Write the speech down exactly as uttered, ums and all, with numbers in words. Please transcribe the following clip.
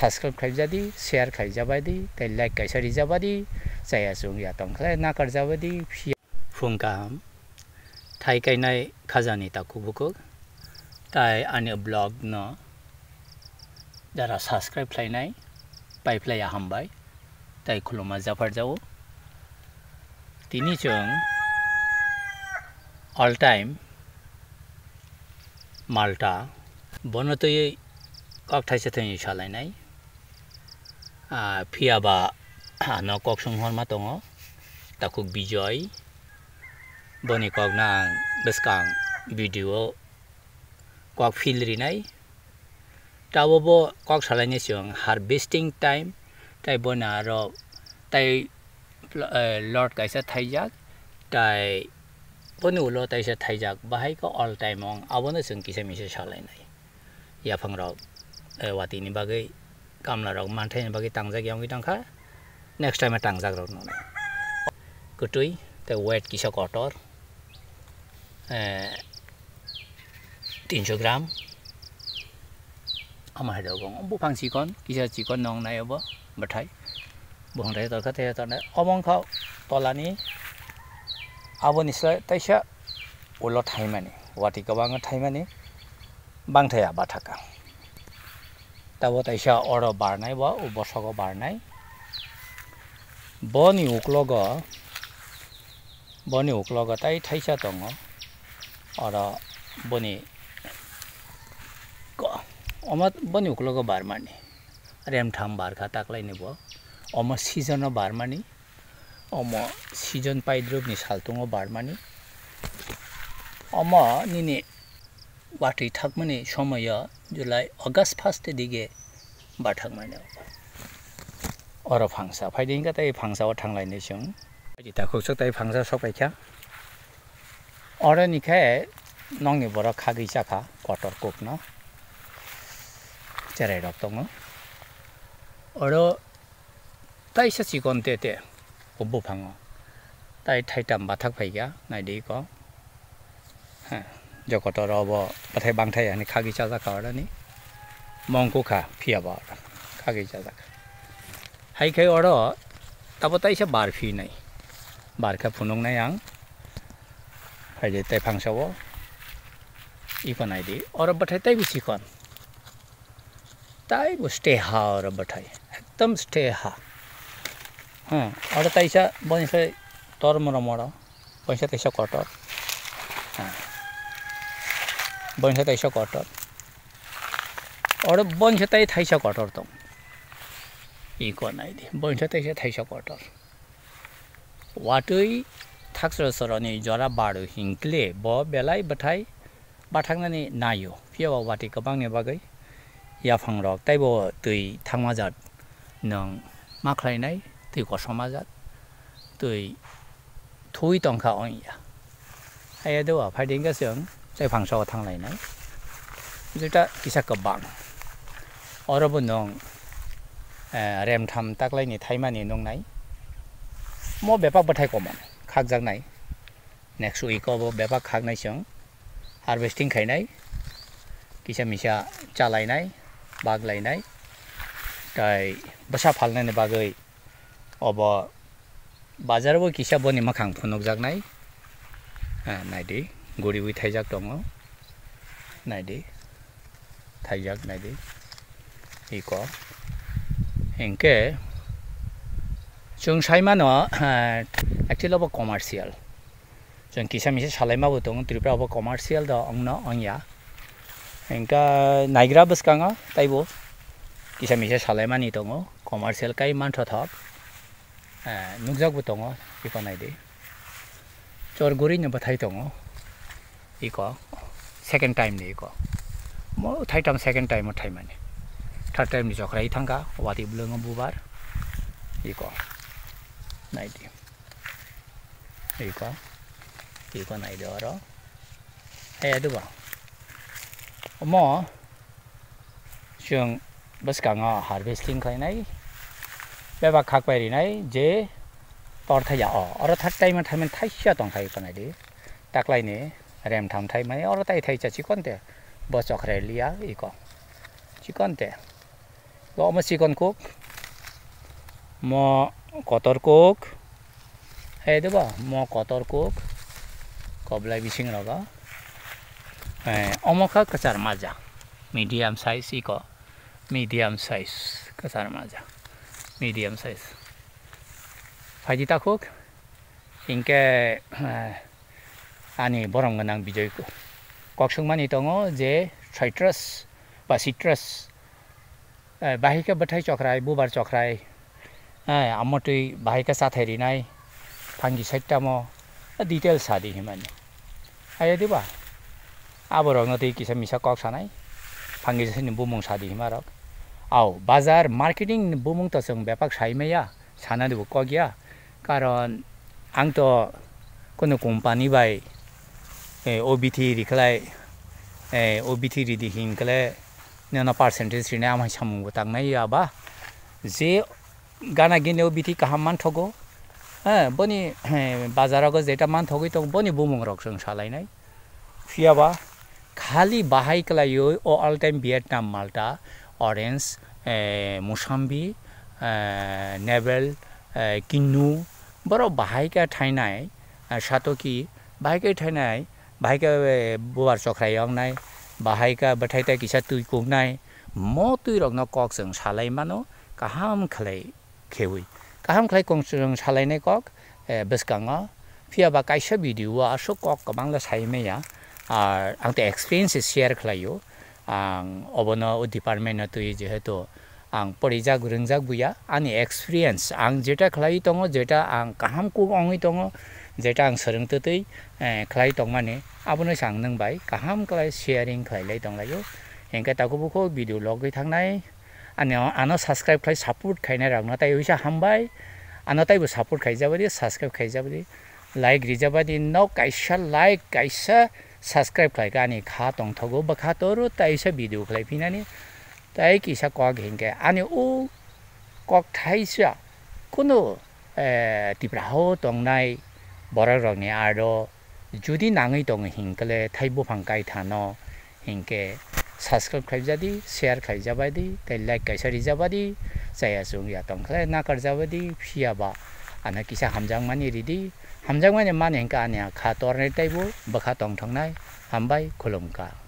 Subscribe khlaijadi, share khlaijabaidi, tei like kaisa rijabadi, chaya chwng ya tongkhe nakar jabadi, phiya. Phung kaham, thai kainai khajani takhuk bukhuk, tai ani vlog no jara subscribe khlainai, paiphlaiya hambai, tai khuluma japhar jao. Tini chwng all time Malta, bono twi kok thaisa thani salainai. Ah, phiya ba ano kok sung horma tongo, takhuk Bijoy, boni kokno ang bwskang video kok feel rinai. Tabo bo kok salaini chwng harvesting time, tai bono aro tai pl-, eh, lot kaisa thaijak, tai boni ulo taisa thaijak, bahai khe all time ong, abono chwng kisa misa salainai. Yaphangrok, eh, watini bagwi, kamlarok manthaini bagwi tangjak yongwi tongkha, next time tangjak rok nwnai. Kwtwi tei weight kisa kotor, eh, tinso gram. Omo hai rok wng, buphang chikon, kisa chikon nong nai obo, bwthai. Buphang thai torkha, thai tornai. Omo wngkha tolani, aboni slai taisa ulo thaimani, wati kwbangma thaimani, bangthai a bathaka. Tabo taisa oro barnai bo, o bosogo barnai. Boni uklogo, boni uklogo tai thaisa tongo. Oro boni ko-, omo boni uklogo barmani. Remtham barkha taklaini bo. Omo season o barmani. Omo season paidrupni saltungo barmani. Omo nini watwi thakmani somoyo July, August first dige bathakmani. Oro phangsa phaidi hwnkha tei phangsa o thanglaini chwng. Takhuk sok tai phangsa sok paikha. Oro ni khe nokni borok khagwi chakha kotor kokno. Cherai rok tongo. Oro taisa chikon te te o buphango. Tai thaitam bathak phaikha, naidi iko. Ha, jokotor obo bwthai bangthai hani khagwi chajak kha oroni. Mongkukha phiya bo khagwi chajak. Hai khai oro tabo taisa bar phinai. Bar khe phunuknai ang. Phaidi tai phangsa o. Iko naidi. Oro bwthai taibo chikon. Taibo stay ha oro bwthai. Ekdom stay ha. Hmm, oro taisa boni sai tor moro moro. Bonsa taisa kotor. Ha. Bonsa taisa kotor. Oro bonsa tai thaisa kotor tong. Iko naidi. Bonsa taisa thaisa kotor. Watwi thaksro soroni jora baru hinkle bo belai bwthai bathaknani naio. Phiya bo watwi kwbangni bagwi yaphangrok taibo twi thangma jat nwng ma khlainai, twi kosom ma jat, twi thui tongkha ongya. Haiya dua phaidi hwnkhe chwng tei phangsa o thanglainai. Jeta kisa kwbang. Oro bo nwng, eh, remtham taklaini thaimani nungnai. Mo bebak bwthai komon khakjaknai. Next week o bo bebak khaknai chwng harvesting khainai. Kisa misa chalainai, baklainai. Tai bwsa phalnani bagwi obo bazar o kisa boni mwkhang phunukjaknai. Ah, naidi, guriwi thaijak tongo. Naidi, thaijak naidi. Iko. Hinkhe, chwng saimano, ah, actually obo commercial. Chwng kisa misa salaima bo tongo, Tripura obo commercial do ongno ongya. Hinkhe naigra bwskango taibo kisa misa salaimani tongo, commercial kai manthothok. Eh, nukjakbo tongo, iko naidi. Chor guri no bwthai tongo, iko second time ni iko. Mo thaitham second time o thaimani. Third time ni chokrai thangkha, wati bwlwngo bubar. Iko. Naidi. Iko. Iko naidi oro. Haya duba. Omo chwng bwskango harvesting khainai, bebak khak pai rinai je tor thaya o. Oro thak taima thaimani thaisa tongkhai iko naidi. Taklaini remtham thaimani oro tai thaisa chikon te. Bo chokre liya iko. Chikon te. Omo chikon kuk, mo kotor kuk, hai diba, mo kotor kuk, koblai bising rogo. Eh, omo kha kwchar maja, medium size iko, medium size kwchar maja, medium size. Phaidi takhuk, hinkhe, eh, ani borom gwnang bijoi kok swngmani tongo je citrus ba citrus, eh, bahai khe bwthai chokrai, bubar chokrai, eh, amotwi bahai khe chathai rinai, phangi side tamo, eh, detail sadi himani. Aya diba? Aborokno twi kisa misa kok sanai, phangi sini bumung sadi himarok. Au, bazar marketing ni bumung to chwng bepak sai maya, sana dibo kok ya. Karon ang to kunu company bai, eh, O B T rikhlai, eh, O B T ridi hinkhle, neno percentage rinai amai samung bo tangnai ya ba. Je gana gini O B T kaham manthogo, eh, boni, eh, bazar rogo jeta manthogwi tong, boni bumung rok chwng salainai. Phiya ba khali bahai kwlaiwi o all time Vietnam malta, orange, eh, musambi, eh, nebel, eh, kinnu, borok bahai khe thainai, eh, satoki, bahai khe thainai, bahai khe, eh, bubar chokrai yoknai, bahai khe bwthai tai kisa twi kuknai, mo twi rokno kok chwng salai mano, kaham khlai khewi. Kaham khlai kong chwng salainai kok, eh, bwskango. Phiya ba kaisa video o aswk kok kwbangla sai maya. Ar ang to experience share khlaio. Ang obono o department no twi jehetu ang porijak rwngjak buya. Ani experience ang jeta khlai tongo, jeta ang kaham kuk ongwi tongo, jeta ang swrwng twtwi, eh, khlai tongmani, abono se ang nwng bai kaham khlai sharing khlai lai tonglaio. Hinkhe takhuk bukhuk video logwi thangnai. Ani ano subscribe khlai support khainai rokno tai uisa hambai. Ano taibo support khaijabadi, subscribe khaijabadi, like rijabadi, no kaisa like, kaisa subscribe khlaika ani kha tongthogo, bwkha toro taisa video khlai phinani. Tai kisa kok hinkhe ani o kok thaisa kunu, eh, Tipra hao tongnai borok rokni aro jodi nangwi tongo hinkhe thai buphang kaithano hinkhe subscribe khlaijadi, share khlaijabadi, tei like kaisa rijabadi, chaya chwng ya tongkhe nakarjabadi, phiya ba ano kisa hamjakmani ridi, hamjakmani mani hinkhe ani kha tornai taibo bwkha tongthoknai, hambai khulumkha.